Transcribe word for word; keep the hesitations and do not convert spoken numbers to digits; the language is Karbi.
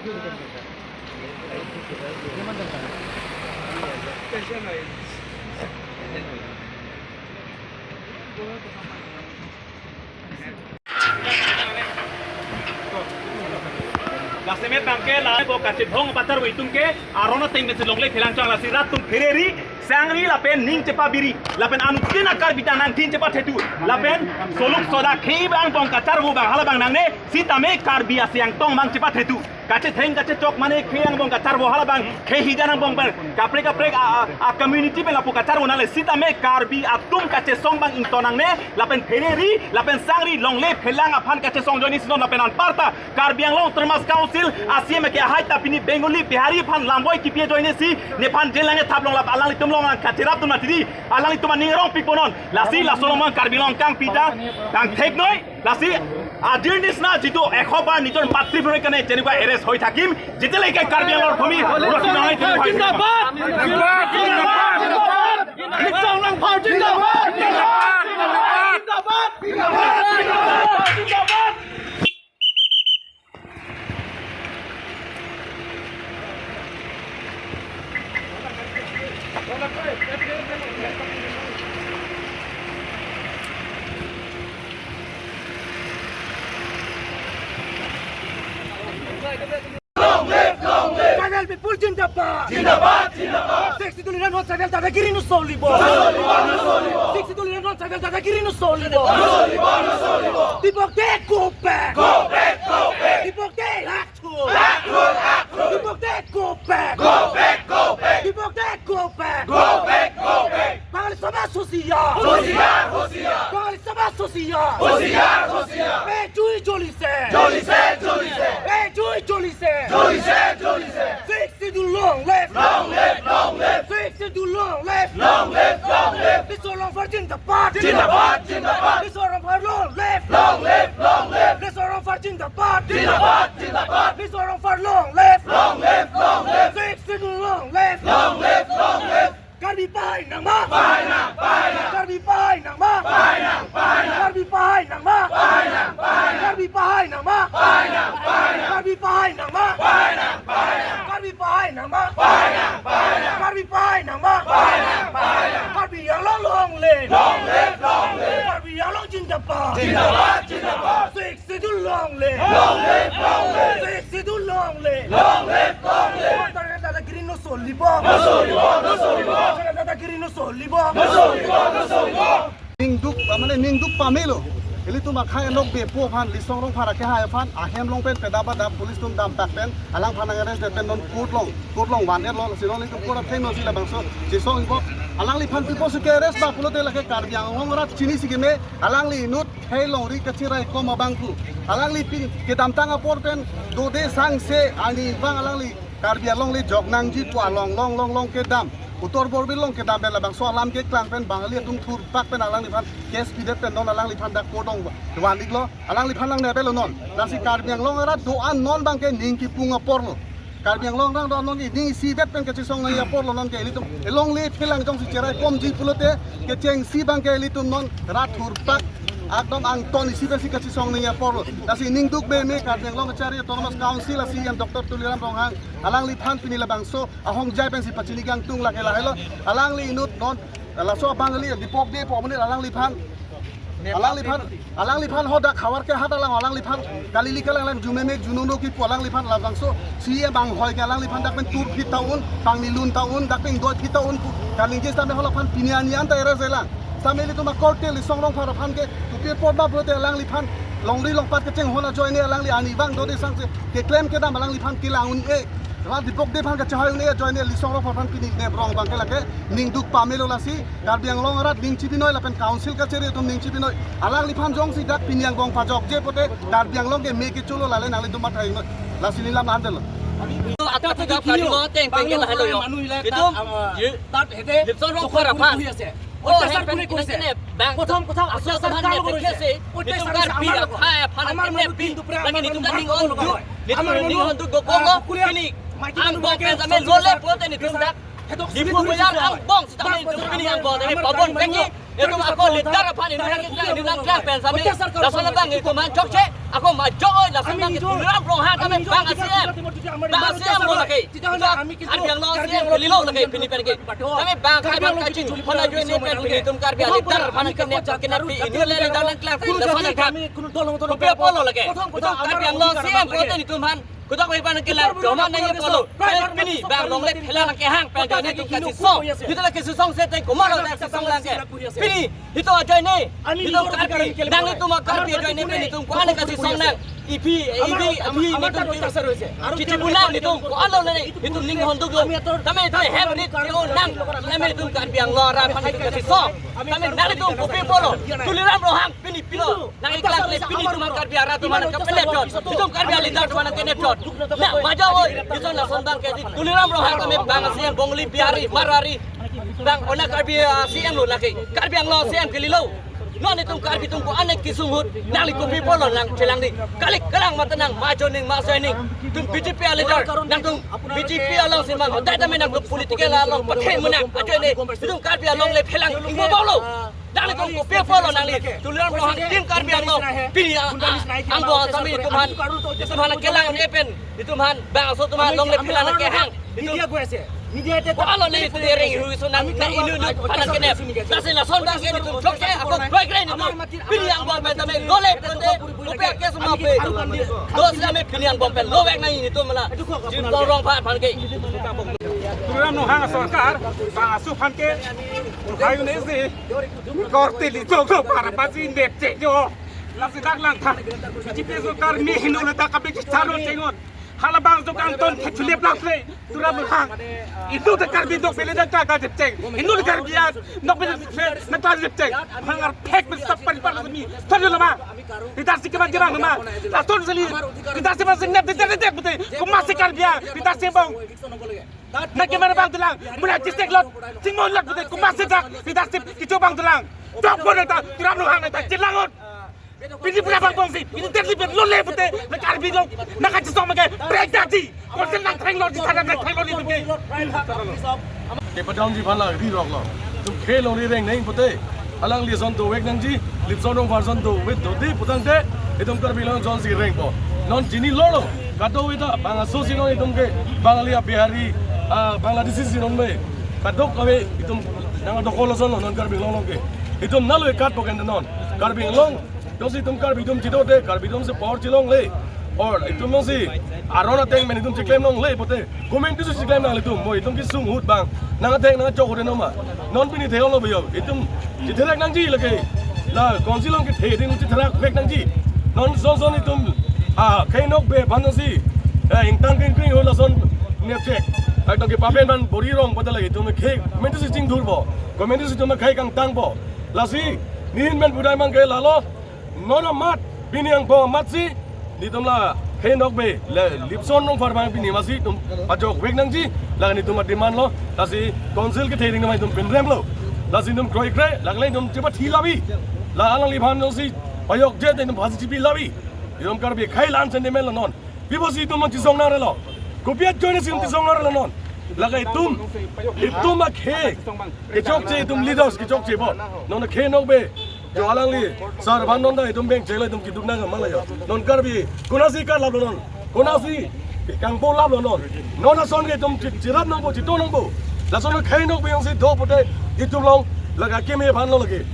Lasi met bangke la bo kachethong patar wi tum ke aron ateng mesi longle phelang chang, lasi rat atum phereri sangri lapen ning chepabiri lapen anuttin a-Karbi ta nangthin chepathetu lapen soluk soda khei bang bong kacharvo bang halabang nangne sitame Karbi asiang tong bang chepathetu. Kachetheng kachechok mane khei angbong kacharvo halabang khei hijan angbong pen kaprek kaprek a, a, a community pen lapu kacharvo nangle sitame Karbi atum kachesong bang ington nangne lapen phereri lapen sangri longle phelang aphan kachesong ajoine si non lapen anparta Karbi Anglong Autonomous Council a-C E M ke ahai ta pini Bengali Bihari aphan lamboi kipi ajoine si nephan jail nangne thap long lap alanglitum along lang kacherap atum atidi alanglitum aning rong pikpo non. Lasi laso along Karbi Anglong kangpi ta kangthek noi. Lasi আজিৰ নিচিনা যিটো এশ বাৰ নিজৰ মাতৃভূমিৰ কাৰণে যেনেকুৱা এৰেষ্ট হৈ থাকিম, যেতিয়ালৈকে কাৰ্বি আংলঙৰ ভূমি সুৰক্ষিত নহয়, তেনেকুৱা হৈ থাকিব। জিন্দাবাদ! জিন্দাবাদ! জিন্দাবাদ! জিন্দাবাদ! Long live, long live! Tribal people zindabad! Zindabad, zindabad! Sixth Schedule non tribal dadagiri nu solibo! Solibo, solibo! Sixth Schedule non tribal dadagiri nu solibo! Solibo, solibo! Dipok Dey, go back! Go back, go back! Dipok Dey, act! Act, act, act! Dipok Dey, go back! Go back, go back! Dipok Dey, go back! Go back, go back! Bangali somaj husiar! Husiar, husiar! Bangali somaj husiar! Husiar, husiar! Ei jui jolise! Jolise, jolise! Ei jui jolise! Jolise, jolise! Sixth Schedule long live! Long live, long live! Sixth Schedule long live! Long live, long live! Mizo Rongphar zindabad! Zindabad, zindabad! Mizo Rongphar long live! Long live, long live! Mizo Rongphar zindabad! Zindabad, zindabad! Mizo Rongphar long live! Long live, long live! Sixth Schedule long live! Long live, long live! Karbi pahai nangma! Pahai nang, pahai nang! Karbi pahai nangma! Pahai nang, pahai nang! Karbi pahai nangma! Pahai nang, pahai nang! Karbi pahai nangma! Pahai nang, pahai nang! Karbi pahai nangma! Pahai nang, pahai nang! Karbi pahai nangma! Pahai nang, pahai nang! Karbi pahai nangma! Pahai nang, pahai nang! Karbi Anglong long live! Long live, long live! Karbi Anglong zindabad! Zindabad, zindabad! Sixth Schedule long live! Long live, long live! Sixth Schedule long live! Long live, long live! Tribal dadagiri nu solibo! Nu solibo, nu solibo! Tribal dadagiri nu solibo! Nu solibo, nu solibo! Ningduk, mane ningduk pamelo. Ilitum akhai anokbepo aphan, Lisong Rongphar akehai aphan, ahem along pen pedap adap police atum damtak pen, alangphan nang-arrest det pen non court along, court along van-etlo, si non ilitum court athengno si labangso chesong ipo. Alangliphan pipo si ke-arrest ba pulote lake Karbi Anglong arat chini si keme, alangli inut khei longri kachirai kom abang pu. Alangli pi kedamtang apor pen dode sangse arnivang alangli Karbi Anglong le jok nangji pu along long long long kedam. Uttar Borbil along kedam pen labangso alam keklang pen Bangali atum thurpak pen alangliphan case pidet pen non alangliphan dak court along van-iklo. Alangliphan lang ne avelo non. Lasi Karbi Anglong arat do-an non abangke ning kipung aporlo. Karbi Anglong arat do-an non ning isivet pen kachesong nangji aporlo non ke ilitum. Elongle phelang jongsi cherai komji pulote kechengsi abangke ilitum non rat thurpak akdom angton isi pensi kachesong nangji aporlo. Lasi ningduk meme Karbi Anglong Kachari Autonomous Council a-C E M Doctor Tuliram Ronghang alangliphan pini labangso ahongjai pensi pachini kangtung lake lahelo. Alangli inut non laso Bangali Dipok Dey pu amonit alangliphan, alangliphan, alangliphan hadak Howraghat along alangliphan kali li kalang lang jumemek junono kipu alangliphan labangso C E M anghoi ke alangliphan dak pen turphit ta un, pangnilun ta un, dak pen ingdoiphit ta un pu kaningje sitame halaphan pini ani anta era selang. Sitame ilitum akorte Lisong Rongphar aphan ke tupir porma pulote alangliphan longri longpat kachinghon ajoine alangli arnivang dode sangse keklem kedam alangliphan kelang un-e. Rat Dipok Dey aphan kachehai un-e ajoine Lisong Rongphar aphan pini nebrong abangke lake ningduk pamelo. Lasi Karbi Anglong arat ning chibinoi lapen council kachari atum ning chibinoi. Alangliphan jongsi dak pini angbong pajokje pote Karbi Anglong ke me kecholo lale nanglitum matha-iknoi. Lasi neli lam han detlo. Atat atat kali mo teng pengke lahelo yo. Itum, ye, তাত হেতে Lisong Rongphar aphan. অত্যাচাৰ কোনে কৰিছে? প্ৰথম কথা, অত্যাচাৰ কাৰ ওপৰত কৰিছে? অত্যাচাৰ হৈছে আমাৰ ওপৰত। আমাৰ মানুহ দিন দুপৰীয়া আমাৰ মানুহ মাৰিব লগা হয়। Ama manu, ah, kukulian, maiki manu, angbong pen sitame lole pulote nitum dak Diphu Boyar angbong sitame nitum pini angbong sitame pabon peki, itum ako leader aphan itum nangkeklang, itum nangklang pen sitame laso labang itum man chokche, Ako majo oi, lason abang ke Tuliram Ronghang tame bang a-C M. Bang a-C M lo lake. Karbi Anglong C M kalilo lake pini pen ke. Tame bang Karbi Anglong kachini hona ajoine pen pini itum Karbi a-leader aphan ke nep ke nep pi inut le leader nangklang pini lason nangklang. Kopi apotlo lake. Itum Karbi Anglong C M pulote itum aphan. Kudak pai pan ke la joma nangji apotlo. Pini bang longle phelang kehang pen ajoine itum kachesong. Itum la kachesong seta komatlo ta kachesong lang ke. Pini itum ajoine, itum Karbi, nanglitum Karbi ajoine pini itum ko-an kachesong nang. Iphi, iphi, iphi, itum chichi pu nang itum ko-anlo nang, itum ning honduklo. Tame itum hem rit yo nang, tame itum Karbi Anglong arat aphan itum kachesong. Tame nanglitum kopi apotlo. Tuliram Ronghang pini pilo. Nangkeklang le pini itum Karbi arat atum aphan kapenep chot. Itum Karbi a-leader atum aphan kapenep chot. Na, majo oi. Itum lason abang ke Tuliram Ronghang tame bang a-C M Bongali, Bihari, Marwari. Bang ona Karbi a-C M lo lake. Karbi Anglong C M kalilo. Non itum Karbi atum ko-an kesung ahut. Nangli kopi apotlo nangchelang di. Kali kalang mata nang majo ning majo ning. Itum B J P a-leader. Nangtum B J P along si mang. Dai tame nangtum political along pathe menang. Ajoine. Itum Karbi along le phelang. Ingbo baulo. Nanglitum kopi apotlo nangli. Tuliram Ronghang team Karbi Anglong. Pini a, a, angbong asami itum aphan. Itum aphan kelang epen. Itum aphan bangso itum aphan longle phelang kehang. Itum ko-anlo neli itum ereng hu isu nang na inut inut aphan kenep. Lasi lason abang ke itum chokche ako kroikre itum. Pini angbong pen tame longle pute. Kopi ake suma pe. Dos lame pini angbong pen lovek nang itum la. Jim Tong Rong aphan aphan ke. Tuliram Ronghang sorkar bang a-C M aphan ke. Hai ne si. Korte li jok jok para pasi nepche jo. Lasi dak lang tha. Chipe so kar mi hinu le ta kabe charo chengon. Hala bang jok angton kechulip lak le. Tuliram Ronghang. Indo ta Karbi dok pele dak ka ka jepcheng. Indo ta Karbi an dok pele na ka jepcheng. Hangar phek be sab pari pari mi. Tadi lama. Leadership keman jebang lama. Lason seli. Leadership masih nep de de de pute. Komatsi Karbi an. Leadership bang. Na kemana bang dolang, muna chistek lot, chingmon lot pute, komatsi dak, leadership kecho bang dolang. Tok pon ta, Tuliram Ronghang ta, chelang ahut. Pini pura bang bongsi, pini terli pen longle pute, na Karbi dong, na kachesong make, break dati. Konsen nangthreng lot, di sana nangthreng lot, di tuke. Ke padam ji bala, ri rok lo. Itum khei along ri reng neng pute. Alangli ason dovek nangji, Lipson Rongphar ason dovek dodi putangte, itum Karbi Anglong ason si rengpo. Non chinilo lo, kadokave ta, bang a-C M si non itum ke, Bangali a-Bihari, ah, Bangladeshi si non me. Kadokave itum nang dokol ason lo, non Karbi Anglong along ke. Itum nalo ikat poken non. Karbi Anglong, jongsi itum Karbi atum chidote, Karbi atum si power chilongle. Or itum jongsi aron ateng pen itum chiklem longle pute. Komantu si chiklem nanglitum, mo itum kesung ahut bang. Nang atheng nang chok ahut noma. Non pini thelo bhaiya. Itum chitherak nangji lake. La council along kethe ding chitherak vek nangji. Non son son itum. Ah, khei nokbe aphan si. Eh, ingtang kring kring ahut lason nepchek. Ai tong kepapen aphan bor-i rong pute lake itum khei. Komantu si chingthurpo. Komantu si itum khei kangtangpo. Lasi, nehin pen pudai mang ke lalo. Non amat, pini angbong amat si, netum la, khei nokbe, le, Lipson Rongphar bang pini masi, itum, pajok vek nangji, la netum a-demand lo, lasi, council kethe ding ma itum pinrem lo, lasi itum kroikre, la kali itum chepathi labi, la alangliphan jongsi, pajokje te itum phasi chipi labi, itum Karbi khei lan sentiment lo non, pi apotsi itum non chisong nangrelo, kopi ajoine si itum chisong nangrelo non, lake itum, itum akhei, kechokche itum leaders kechokche bo, non khei nokbe, Jo alangli, sir aphan non ta itum bengchek lo itum keduk nang ma la jo. Non Karbi, konatsi karlap lo non. Konatsi, kangpo lap lo non. Non ason ke itum chi-, chirap nangpo, chito nangpo. Lason khei nokbe jongsi do pute, itum along, lake keme aphan lo lake.